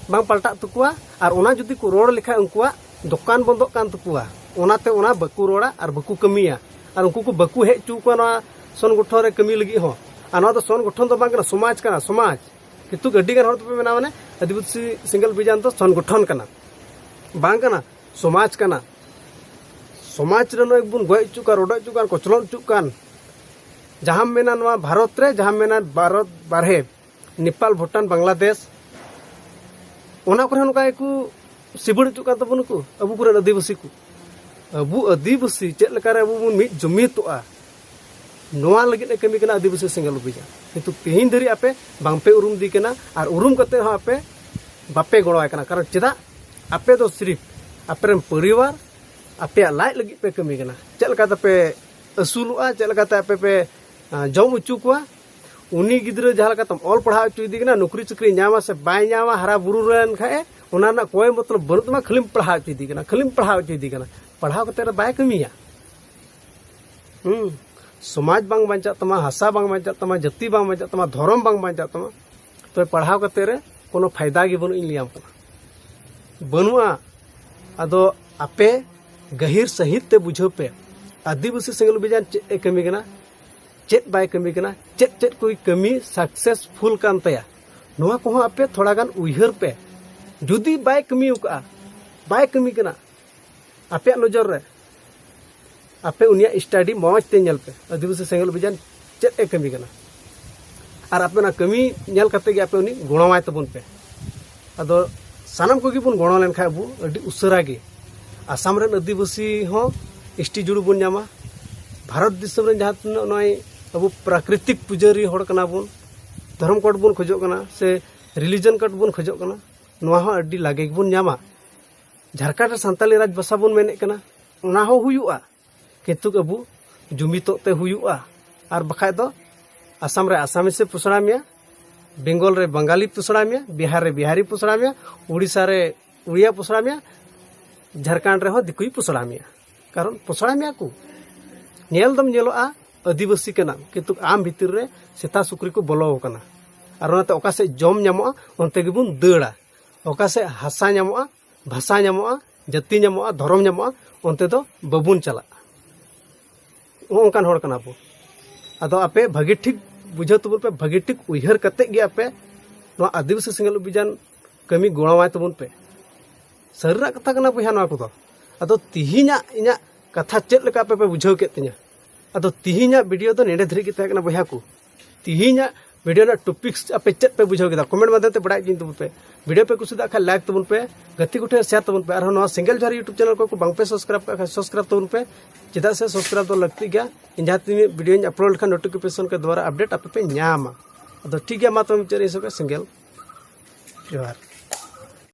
ᱵᱟᱝ ᱯᱟᱞᱴᱟᱜ ᱛᱟᱠᱚᱣᱟ᱾ ᱟᱨ ᱚᱱᱟ ᱡᱩᱫᱤ ᱠᱚ ᱨᱚᱲ ᱞᱮᱠᱷᱟᱡ ᱩᱱᱠᱩᱣᱟᱜ ᱫᱚᱠᱟᱱ ᱵᱚᱱᱫᱚᱜ ᱠᱟᱱ ᱛᱟᱠᱚᱣᱟ, ᱚᱱᱟᱛᱮ ᱚᱱᱟ ᱵᱟᱠᱚ ᱨᱚᱲᱟ ᱟᱨ ᱵᱟᱠᱚ ᱠᱟᱹᱢᱤᱭᱟ᱾ ᱟᱨ ᱩᱱᱠᱩ ᱠᱚ ᱵᱟᱠᱚ ᱦᱮᱡ ᱦᱚᱪᱚ ᱠᱚᱣᱟ ᱱᱚᱣᱟ ᱥᱚᱝᱜᱚᱴᱷᱚᱱ ᱨᱮ ᱠᱟᱹᱢᱤ ᱞᱟᱹᱜᱤᱫ ᱦᱚᱸ᱾ ᱟᱨ ᱱᱚᱣᱟ ᱫᱚ ᱥᱚᱝᱜᱚᱴᱷᱚᱱ ᱫᱚ ᱵᱟᱝ ᱠᱟᱱᱟ, ᱥᱚᱢᱟᱡᱽ ᱠᱟᱱᱟ, ᱥᱚᱢᱟᱡᱽ᱾ ᱠᱤᱱᱛᱩ ᱟᱹᱰᱤ ᱜᱟᱱ ᱦᱚᱲ ᱫᱚᱯᱮ ᱢᱮᱱᱟ ᱢᱟᱱᱮ ᱟᱹᱫᱤᱵᱟᱹᱥᱤ ᱥᱤᱝᱜᱮᱞ ᱵᱷᱤᱡᱚᱱ ᱫᱚ ᱥᱚᱝᱜᱚᱴᱷᱚᱱ ᱠᱟᱱᱟ, ᱵᱟᱝ ᱠᱟᱱᱟ, ᱥᱚᱢᱟᱡᱽ ᱠᱟᱱᱟ᱾ ᱥᱚᱢᱟᱡᱽ ᱨᱮ ᱱᱚᱜᱼᱚᱭ ᱵᱚᱱ ᱜᱚᱡ ᱦᱚᱪᱚᱜ ᱠᱟᱱ, ᱨᱚᱰᱚᱡ ᱦᱚᱪᱚᱜ ᱠᱟᱱ, ᱠᱚᱪᱞᱚᱱ ᱦᱚᱪᱚᱜ ᱠᱟᱱ, ᱡᱟᱦᱟᱸᱢ ᱢᱮᱱᱟ ᱱᱚᱣᱟ ᱵᱷᱟᱨᱚᱛ ᱨᱮ, ᱡᱟᱦᱟᱸᱢ ᱢᱮᱱᱟ ᱵᱷᱟᱨᱚᱛ ᱵᱟᱨᱦᱮ, ᱱᱮᱯᱟᱞ, ᱵᱷᱩᱴᱟᱱ, ᱵᱟᱝᱞᱟᱫᱮᱥ, ᱚᱱᱟ ᱠᱚᱨᱮ ᱦᱚᱸ ᱱᱚᱝᱠᱟ ᱜᱮᱠᱚ ᱥᱤᱵᱤᱲ ᱦᱚᱪᱚᱜ ᱠᱟᱱ ᱛᱟᱵᱚᱱᱟ ᱠᱚ, ᱟᱵᱚ ᱠᱚᱨᱮᱱ ᱟᱹᱫᱤᱵᱟᱹᱥᱤ ᱠᱚ᱾ ᱟᱵᱚ ᱟᱹᱫᱤᱵᱟᱹᱥᱤ ᱪᱮᱫ ᱞᱮᱠᱟᱨᱮ ᱟᱵᱚ ᱵᱚᱱ ᱢᱤᱫ ᱡᱩᱢᱤᱫᱚᱜᱼᱟ, ᱱᱚᱣᱟ ᱞᱟᱹᱜᱤᱫ ᱮ ᱠᱟᱹᱢᱤ ᱠᱟᱱᱟ ᱟᱹᱫᱤᱵᱟᱹᱥᱤ ᱥᱮᱸᱜᱮᱞ ᱚᱵᱷᱤᱡᱟᱱ᱾ ᱠᱤᱱᱛᱩ ᱛᱮᱦᱮᱧ ᱫᱷᱟᱹᱨᱤᱡ ᱟᱯᱮ ᱵᱟᱝᱯᱮ ᱩᱨᱩᱢ ᱫᱤ ᱠᱟᱱᱟ ᱟᱨ ᱩᱨᱩᱢ ᱠᱟᱛᱮ ᱦᱚᱸ ᱟᱯᱮ ᱵᱟᱯᱮ ᱜᱚᱲᱚᱣᱟᱭ ᱠᱟᱱᱟ᱾ ᱠᱟᱨᱚᱱ ᱪᱮᱫᱟᱜ? ᱟᱯᱮ ᱫᱚ ᱥᱤᱨᱤᱯ ᱟᱯᱮᱨᱮᱱ ᱯᱚᱨᱤᱵᱟᱨ, ᱟᱯᱮᱭᱟᱜ ᱞᱟᱡ ᱞᱟᱹᱜᱤᱫ ᱯᱮ ᱠᱟᱹᱢᱤ ᱠᱟᱱᱟ᱾ ᱪᱮᱫ ᱞᱮᱠᱟ ᱛᱮᱯᱮ ᱟᱹᱥᱩᱞᱚᱜᱼᱟ, ᱪᱮᱫ ᱞᱮᱠᱟᱛᱮ ᱟᱯᱮ ᱯᱮ ᱟᱸ, ᱡᱚᱢ ᱦᱚᱪᱚ ᱠᱚᱣᱟ, ᱩᱱᱤ ᱜᱤᱫᱽᱨᱟᱹ ᱡᱟᱦᱟᱸ ᱞᱮᱠᱟᱛᱮᱢ ᱚᱞ ᱯᱟᱲᱦᱟᱣ ᱦᱚᱪᱚᱭᱮᱫᱮ ᱠᱟᱱᱟ, ᱱᱚᱠᱨᱤ ᱪᱟᱹᱠᱨᱤ ᱧᱟᱢᱟ ᱥᱮ ᱵᱟᱭ ᱧᱟᱢᱟ, ᱦᱟᱨᱟ ᱵᱩᱨᱩ ᱞᱮᱱ ᱠᱷᱟᱡ ᱮ, ᱚᱱᱟ ᱨᱮᱱᱟᱜ ᱠᱚᱭ ᱢᱚᱛᱞᱚᱵ ᱵᱟᱹᱱᱩᱜ ᱛᱟᱢᱟ, ᱠᱷᱟᱹᱞᱤᱢ ᱯᱟᱲᱦᱟᱣ ᱦᱚᱪᱚᱭᱮᱫᱮ ᱠᱟᱱᱟ, ᱠᱷᱟᱹᱞᱤᱢ ᱯᱟᱲᱦᱟᱣ ᱦᱚᱪᱚᱭᱮᱫᱮ ᱠᱟᱱᱟ, ᱯᱟᱲᱦᱟᱣ ᱠᱟᱛᱮ ᱨᱮ ᱵᱟᱭ ᱠᱟᱹᱢᱤᱭᱟ᱾ ᱦᱩᱸ, ᱥᱚᱢᱟᱡᱽ ᱵᱟᱝ ᱵᱟᱧᱪᱟᱜ ᱛᱟᱢᱟ, ᱦᱟᱥᱟ ᱵᱟᱝ ᱵᱟᱧᱪᱟᱜ ᱛᱟᱢᱟ, ᱡᱟᱹᱛᱤ ᱵᱟᱝ ᱵᱟᱧᱪᱟᱜ ᱛᱟᱢᱟ, ᱫᱷᱚᱨᱚᱢ ᱵᱟᱝ ᱵᱟᱧᱪᱟᱜ ᱛᱟᱢᱟ, ᱛᱚᱵᱮ ᱯᱟᱲᱦᱟᱣ ᱠᱟᱛᱮ ᱨᱮ ᱠᱳᱱᱳ ᱯᱷᱟᱭᱫᱟ ᱜᱮ ᱵᱟᱹᱱᱩᱜ, ᱤᱧ ᱞᱟᱹᱭᱟᱢ ᱠᱟᱱᱟ, ᱵᱟᱹᱱᱩᱜᱼᱟ᱾ ᱟᱫᱚ ᱟᱯᱮ ᱜᱟᱹᱦᱤᱨ ᱥᱟᱹᱦᱤᱫ ᱛᱮ ᱵᱩᱡᱷᱟᱹᱣ ᱯᱮ, ᱟᱹᱫᱤᱵᱟᱹᱥᱤ ᱥᱮᱸᱜᱮᱞ ᱚᱵᱷᱤᱡᱟᱱ ᱪᱮᱫ ᱮ ᱠᱟᱹᱢᱤ ᱠᱟᱱᱟ, ᱪᱮᱫ ᱵᱟᱭ ᱠᱟᱹᱢᱤ ᱠᱟᱱᱟ, ᱪᱮᱫ ᱪᱮᱫ ᱠᱚᱭ ᱠᱟᱹᱢᱤ ᱥᱟᱠᱥᱮᱥᱯᱷᱩᱞ ᱠᱟᱱ ᱛᱟᱭᱟ, ᱱᱚᱣᱟ ᱠᱚᱦᱚᱸ ᱟᱯᱮ ᱛᱷᱚᱲᱟ ᱜᱟᱱ ᱩᱭᱦᱟᱹᱨ ᱯᱮ᱾ ᱡᱩᱫᱤ ᱵᱟᱭ ᱠᱟᱹᱢᱤ ᱟᱠᱟᱫᱼᱟ, ᱵᱟᱭ ᱠᱟᱹᱢᱤ ᱠᱟᱱᱟ, ᱟᱯᱮᱭᱟᱜ ᱱᱚᱡᱚᱨ ᱨᱮ ᱟᱯᱮ ᱩᱱᱤᱭᱟᱜ ᱥᱴᱟᱰᱤ ᱢᱚᱡᱽ ᱛᱮ ᱧᱮᱞ ᱯᱮ᱾ ᱟᱹᱫᱤᱵᱟᱹᱥᱤ ᱥᱮᱸᱜᱮᱞ ᱚᱵᱷᱤᱡᱟᱱ ᱪᱮᱫ ᱮ ᱠᱟᱹᱢᱤ ᱠᱟᱱᱟ, ᱟᱨ ᱟᱯᱮ ᱚᱱᱟ ᱠᱟᱹᱢᱤ ᱧᱮᱞ ᱠᱟᱛᱮ ᱜᱮ ᱟᱯᱮ ᱩᱱᱤ ᱜᱚᱲᱚᱣᱟᱭ ᱛᱟᱵᱚᱱ ᱯᱮ᱾ ᱟᱫᱚ ᱥᱟᱱᱟᱢ ᱠᱚᱜᱮ ᱵᱚᱱ ᱜᱚᱲᱚ ᱞᱮᱱᱠᱷᱟᱱ ᱟᱵᱚ ᱟᱹᱰᱤ ᱩᱥᱟᱹᱨᱟ ᱜᱮ ᱟᱥᱟᱢ ᱨᱮᱱ ᱟᱹᱫᱤᱵᱟᱹᱥᱤ ᱦᱚᱸ ᱮᱥ ᱴᱤ ᱡᱩᱲᱩ ᱵᱚᱱ ᱧᱟᱢᱟ᱾ ᱵᱷᱟᱨᱚᱛ ᱫᱤᱥᱚᱢ ᱨᱮᱱ ᱡᱟᱦᱟᱸ ᱛᱤᱱᱟᱹᱜ ᱱᱚᱜᱼᱚᱭ ᱟᱵᱚ ᱯᱨᱟᱠᱨᱤᱛᱤᱠ ᱯᱩᱡᱟᱹᱨᱤ ᱦᱚᱲ ᱠᱟᱱᱟ ᱵᱚᱱ, ᱫᱷᱚᱨᱚᱢ ᱠᱳᱰ ᱵᱚᱱ ᱠᱷᱚᱡᱚᱜ ᱠᱟᱱᱟ ᱥᱮ ᱨᱤᱞᱤᱡᱚᱱ ᱠᱳᱰ ᱵᱚᱱ ᱠᱷᱚᱡᱚᱜ ᱠᱟᱱᱟ, ᱱᱚᱣᱟ ᱦᱚᱸ ᱟᱹᱰᱤ ᱞᱟᱜᱮ ᱜᱮᱵᱚᱱ ᱧᱟᱢᱟ᱾ ᱡᱷᱟᱲᱠᱷᱚᱸᱰ ᱨᱮ ᱥᱟᱱᱛᱟᱞᱤ ᱨᱟᱡᱽ ᱵᱷᱟᱥᱟ ᱵᱚᱱ ᱢᱮᱱᱮᱫ ᱠᱟᱱᱟ, ᱚᱱᱟ ᱦᱚᱸ ᱦᱩᱭᱩᱜᱼᱟ, ᱠᱤᱱᱛᱩ ᱟᱵᱚ ᱡᱩᱢᱤᱫᱚᱜ ᱛᱮ ᱦᱩᱭᱩᱜᱼᱟ᱾ ᱟᱨ ᱵᱟᱠᱷᱟᱡ ᱫᱚ ᱟᱥᱟᱢ ᱨᱮ ᱟᱥᱟᱢᱤᱥᱮ ᱯᱚᱥᱲᱟ ᱢᱮᱭᱟ, ᱵᱮᱝᱜᱚᱞ ᱨᱮ ᱵᱟᱝᱜᱟᱞᱤ ᱯᱚᱥᱲᱟ ᱢᱮᱭᱟ, ᱵᱤᱦᱟᱨ ᱨᱮ ᱵᱤᱦᱟᱨᱤ ᱯᱚᱥᱲᱟ ᱢᱮᱭᱟ, ᱩᱲᱤᱥᱥᱟ ᱨᱮ ᱩᱲᱤᱭᱟ ᱯᱚᱥᱲᱟ ᱢᱮᱭᱟ, ᱡᱷᱟᱲᱠᱷᱚᱸᱰ ᱨᱮᱦᱚᱸ ᱫᱤᱠᱩᱭ ᱯᱚᱥᱲᱟ ᱢᱮᱭᱟ᱾ ᱠᱟᱨᱚᱱ ᱯᱚᱥᱲᱟ ᱢᱮᱭᱟ ᱠᱚ, ᱧᱮᱞ ᱫᱚᱢ ᱧᱮᱞᱚᱜᱼᱟ ᱟᱹᱫᱤᱵᱟᱹᱥᱤ ᱠᱟᱱᱟᱢ, ᱠᱤᱱᱛᱩ ᱟᱢ ᱵᱷᱤᱛᱤᱨ ᱨᱮ ᱥᱮᱛᱟ ᱥᱩᱠᱨᱤ ᱠᱚ ᱵᱚᱞᱚ ᱟᱠᱟᱱᱟ᱾ ᱟᱨ ᱚᱱᱟᱛᱮ ᱚᱠᱟ ᱥᱮᱫ ᱡᱚᱢ ᱧᱟᱢᱚᱜᱼᱟ, ᱚᱱᱛᱮ ᱜᱮᱵᱚᱱ ᱫᱟᱹᱲᱟ᱾ ᱚᱠᱟ ᱥᱮᱫ ᱦᱟᱥᱟ ᱧᱟᱢᱚᱜᱼᱟ, ᱵᱷᱟᱥᱟ ᱧᱟᱢᱚᱜᱼᱟ, ᱡᱟᱹᱛᱤ ᱧᱟᱢᱚᱜᱼᱟ, ᱫᱷᱚᱨᱚᱢ ᱧᱟᱢᱚᱜᱼᱟ, ᱚᱱᱛᱮ ᱫᱚ ᱵᱟᱵᱚᱱ ᱪᱟᱞᱟᱜᱼᱟ᱾ ᱱᱚᱜᱼᱚ ᱱᱚᱝᱠᱟᱱ ᱦᱚᱲ ᱠᱟᱱᱟ ᱵᱚ᱾ ᱟᱫᱚ ᱟᱯᱮ ᱵᱷᱟᱹᱜᱤ ᱴᱷᱤᱠ ᱵᱩᱡᱷᱟᱹᱣ ᱛᱟᱵᱚᱱ ᱯᱮ, ᱵᱷᱟᱹᱜᱤ ᱴᱷᱤᱠ ᱩᱭᱦᱟᱹᱨ ᱠᱟᱛᱮᱫ ᱜᱮ ᱟᱯᱮ ᱱᱚᱣᱟ ᱟᱹᱫᱤᱵᱟᱹᱥᱤ ᱥᱮᱸᱜᱮᱞ ᱚᱵᱷᱤᱡᱟᱱ ᱠᱟᱹᱢᱤ ᱜᱚᱲᱚᱣᱟᱭ ᱛᱟᱵᱚᱱ ᱯᱮ᱾ ᱥᱟᱹᱨᱤᱱᱟᱜ ᱠᱟᱛᱷᱟ ᱠᱟᱱᱟ ᱵᱚᱭᱦᱟ ᱱᱚᱣᱟ ᱠᱚᱫᱚ᱾ ᱟᱫᱚ ᱛᱤᱦᱤᱧᱟᱜ ᱤᱧᱟᱹᱜ ᱠᱟᱛᱷᱟ ᱪᱮᱫ ᱞᱮᱠᱟ ᱟᱯᱮ ᱯᱮ ᱵᱩᱡᱷᱟᱹᱣ ᱠᱮᱫ ᱛᱤᱧᱟᱹ? ᱟᱫᱚ ᱛᱤᱦᱤᱧᱟᱜ ᱵᱷᱤᱰᱤᱭᱳ ᱫᱚ ᱱᱮᱰᱮ ᱫᱷᱟᱹᱨᱤᱡ ᱜᱮ ᱛᱟᱦᱮᱸ ᱠᱟᱱᱟ ᱵᱚᱭᱦᱟ ᱠᱚ᱾ ᱛᱤᱦᱤᱧᱟᱜ video ᱨᱮᱱᱟᱜ topics ᱟᱯᱮ ᱪᱮᱫ ᱯᱮ ᱵᱩᱡᱷᱟᱹᱣ ᱠᱮᱫᱟ, comment ᱢᱟᱫᱽᱫᱷᱚᱢ ᱛᱮ ᱵᱟᱲᱟᱭ ᱦᱚᱪᱚᱧ ᱛᱟᱵᱚᱱ ᱯᱮ᱾ Video ᱯᱮ ᱠᱩᱥᱤᱭᱟᱜ ᱠᱷᱟᱱ like ᱛᱟᱵᱚᱱ ᱯᱮ, ᱜᱟᱛᱮ ᱠᱚᱴᱷᱮᱱ share ᱛᱟᱵᱚᱱ ᱯᱮ᱾ ᱟᱨᱦᱚᱸ ᱱᱚᱣᱟ ᱥᱮᱸᱜᱮᱞ ᱡᱚᱦᱟᱨ YouTube channel ᱠᱚ ᱵᱟᱝ ᱯᱮ subscribe ᱠᱟᱜ ᱠᱷᱟᱱ subscribe ᱛᱟᱵᱚᱱ ᱯᱮ, ᱪᱮᱫᱟᱜ ᱥᱮ subscribe ᱫᱚ ᱞᱟᱹᱠᱛᱤ ᱜᱮᱭᱟ᱾ ᱤᱧ ᱡᱟᱦᱟᱸ ᱛᱤᱱᱟᱹᱜ videoᱧ upload ᱞᱮᱠᱷᱟᱱ notification ᱠᱚ ᱫᱣᱟᱨᱟ update ᱟᱯᱮ ᱯᱮ ᱧᱟᱢᱟ᱾ ᱟᱫᱚ ᱴᱷᱤᱠ ᱜᱮᱭᱟ, ᱢᱟ ᱛᱚᱵᱮ ᱢᱩᱪᱟᱹᱫ ᱨᱮ ᱤᱧ ᱥᱚᱸᱜᱮ ᱥᱮᱸᱜᱮᱞ ᱡᱚᱦᱟᱨ᱾